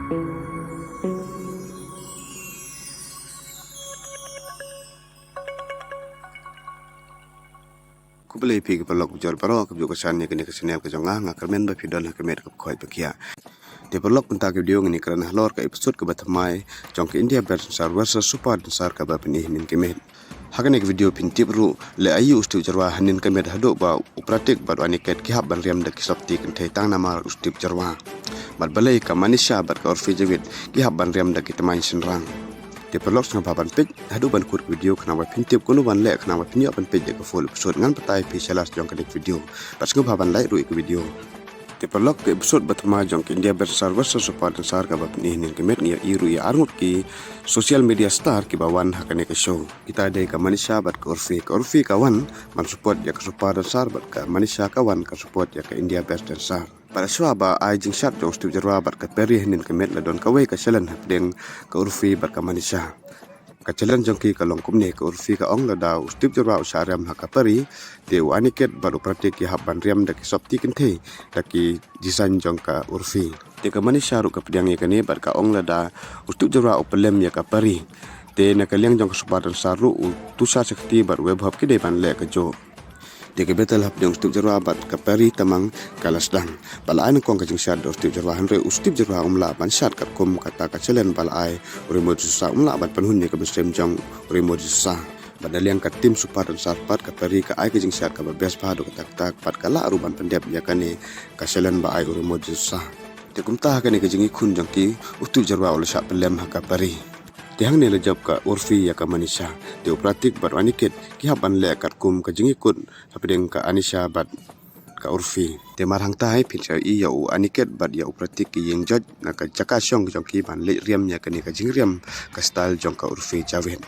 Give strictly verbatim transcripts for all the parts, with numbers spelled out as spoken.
Khublei phi ki paralok bujor baroh, ka juh ka shan ïa kane ka channel ka jong nga, nga kyrmen ba phi don ha ka met ka khoi ba khiah. Te paralok, mynta ka video ngin ïa kren halor ka episode kaba thymmai jong ka India Best Dancer versus Super Dancer kaba pyni hynnin ka met. Ha kane ka video phin tip ruh leh aïu u Steve Jyrwa hynnin ka met haduh ba u Pratik bad u Aniket ki hap ban riam da ki sopti kynthei tang namar u Steve Jyrwa. Bad balei ka Manisha bad ka Urfi Javed ki hap ban riam da ki tymmen shynrang. Te paralok, sngewbha ban peit haduh ban kut ka video khnang ba phin tip kumno ban leh khnang ba phin ïoh ban peit ïa ka full episode. Ngan batai phi sha last jong kane ka video. Bad sngewbha ban like ruh ïa ka video. Te paralok, ka episode ba thymmai jong ka India Best Dancer versus Super Dancer kaba pyni hynnin ka met ngi ïohi ruh ïa arngut ki social media star kiba wan ha kane ka show. Kita dei ka Manisha bad ka Urfi. Ka Urfi ka wan ban support ïa ka Super Dancer bad ka Manisha ka wan ka support ïa ka India Best Dancer. Bad shuwa ba ai jingshad jong u Steve Jyrwa bad ka Peri hynnin ka met la don kawei ka challenge hapdeng ka Urfi bad ka Manisha. Ka challenge jong ki ka long kumne, ka Urfi ka ong lada u Steve Jyrwa u shah riam ha ka Peri, te u Aniket bad u Pratik ki hap ban riam da ki sopti kynthei da ki design jong ka Urfi. Te ka Manisha ruh ka pdiang ïa kane bad ka ong lada u Steve Jyrwa u pyllem ïa ka Peri, te na ka liang jong ka Super Dancer ruh u Tushar Shakti bad u Vaibhav ki dei ban leh kajuh. Te ka battle hapdeng u Steve Jyrwa bad ka Peri Tamang ka la sdang. Ba la ai nyngkong ka jingshad da u Steve Jyrwa, hynrei u Steve Jyrwa um lah ban shad katkum kata ka challenge ba la ai u Remo D'Souza, um lah ban pynhun ïa ka mynsiem jong u Remo D'Souza. Bad na liang ka team Super Dancer pat, ka Peri ka ai ka jingshad kaba best bha haduh katta katta bad ka lah ruh ban pyndep ïa kane ka challenge ba ai u Remo D'Souza. Te kumta ha kane ka jingïakhun jong ki, u Steve Jyrwa u la shah pyllem ha ka Peri. Te hangne la jop ka Urfi ïa ka Manisha. Te u Pratik bad u Aniket ki hap ban leh katkum ka jingïakut hapdeng ka Anisha bad ka Urfi. Te mar hangta hi phin sa ïohi ïa u Aniket bad ïa u Pratik ki ïeng judge na ka jaka shong jong ki ban leit riam ïa kane ka jingriam ka style jong ka Urfi Javed.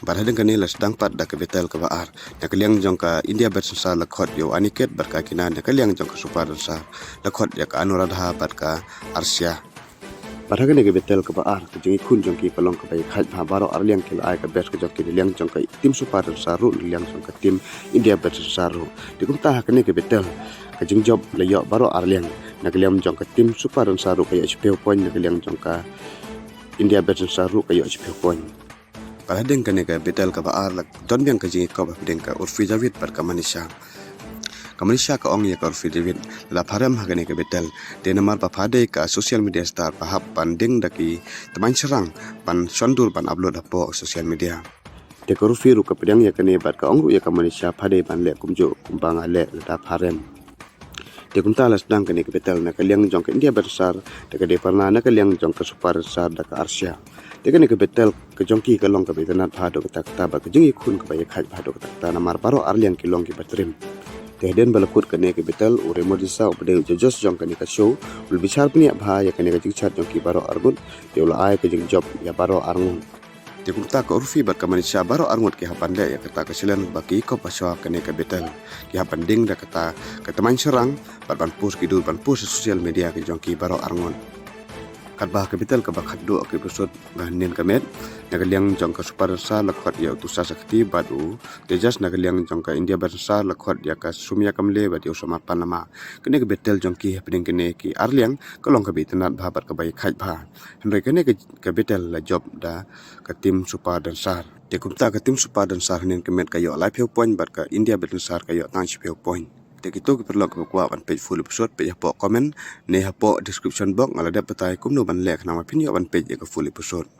Bad hadien kane la sdang pat da ka battle kaba ar. Na ka liang jong ka India Best Dancer la khot ïa u Aniket bad ka Kina, na ka liang jong ka Super Dancer la khot ïa ka Anuradha bad ka Arshia. Bad ha kane ka battle kaba ar, ka jingïakhun jong ki ka long kaba ïakhaid bha, baroh arliang ki la ai ka best ka jong ki, na liang jong ka team Super Dancer ruh, na liang jong ka team India Best Dancer ruh. Te kumta ha kane ka battle ka jingjop la ïoh baroh arliang. Na ka liang jong ka team Super Dancer ruh ka ïoh shiphew point, na ka liang jong ka India Best Dancer ruh ka ïoh shiphew point. Bad hadien kane ka battle kaba ar la don biang ka jingïakop hapdeng ka Urfi Javed bad ka Manisha. Ka Manisha ka ong ïa ka Urfi Javed, la pha rem ha kane ka battle, te namar ba pha dei ka social media star, pha hap ban deng da ki tymmen shynrang ban shon dur ban upload hapoh social media. Te ka Urfi ruh ka pdiang ïa kane bad ka ong ruh ïa ka Manisha, pha dei ban leh kumjuh kumba nga leh lada pha rem. Te kumta la sdang kane ka battle. Na ka liang jong ka India Best Dancer te ka dei parna na ka liang jong ka Super Dancer da ka Arshia. Te kane ka battle ka jong ki ka long kaba itynnad bha haduh katta katta bad ka jingïakhun kaba ïakhaid bha haduh katta katta namar baroh arliang ki long kiba trim. Te hadien ba la kut kane ka battle, u Remo D'Souza uba dei u judge jong kane ka show u la bishar bniah bha ïa kane ka jingshad jong ki baroh arngut, te u la ai ka jingjop ïa baroh arngut. Te kumta ka Urfi bad ka Manisha baroh arngut ki hap ban leh ïa kata ka challenge ba ki ïakop ha shuwa kane ka battle. Ki hap ban deng da kata ka tymmen shynrang bad ban post ki dur, ban post ha social media ka jong ki baroh arngut. Katba ka battle kaba khatduh ka episode ba hynnin ka met, na ka liang jong ka Super Dancer la khot ïa u Tushar Shakti bad u Tejas, na ka liang jong ka India Best Dancer la khot ïa ka Sumya Kamble bad ïa u Samar Panlama. Kane ka battle jong ki hapdeng kine ki arliang ka long kaba itynnad bha bad kaba ïakhaid bha. Hynrei kane ka, ka battle la jop da ka team Super Dancer. Te kumta ka team Super Dancer hynnin ka met ka ïoh laiphew point bad ka India Best Dancer ka ïoh tang shiphew point. Te kito ki paralok kiba kwah ban peit full episode, peit hapoh comment ne hapoh description box, nga la dep batai kumno ban leh khnang ba phin ïoh ban peit ïa ka full episode.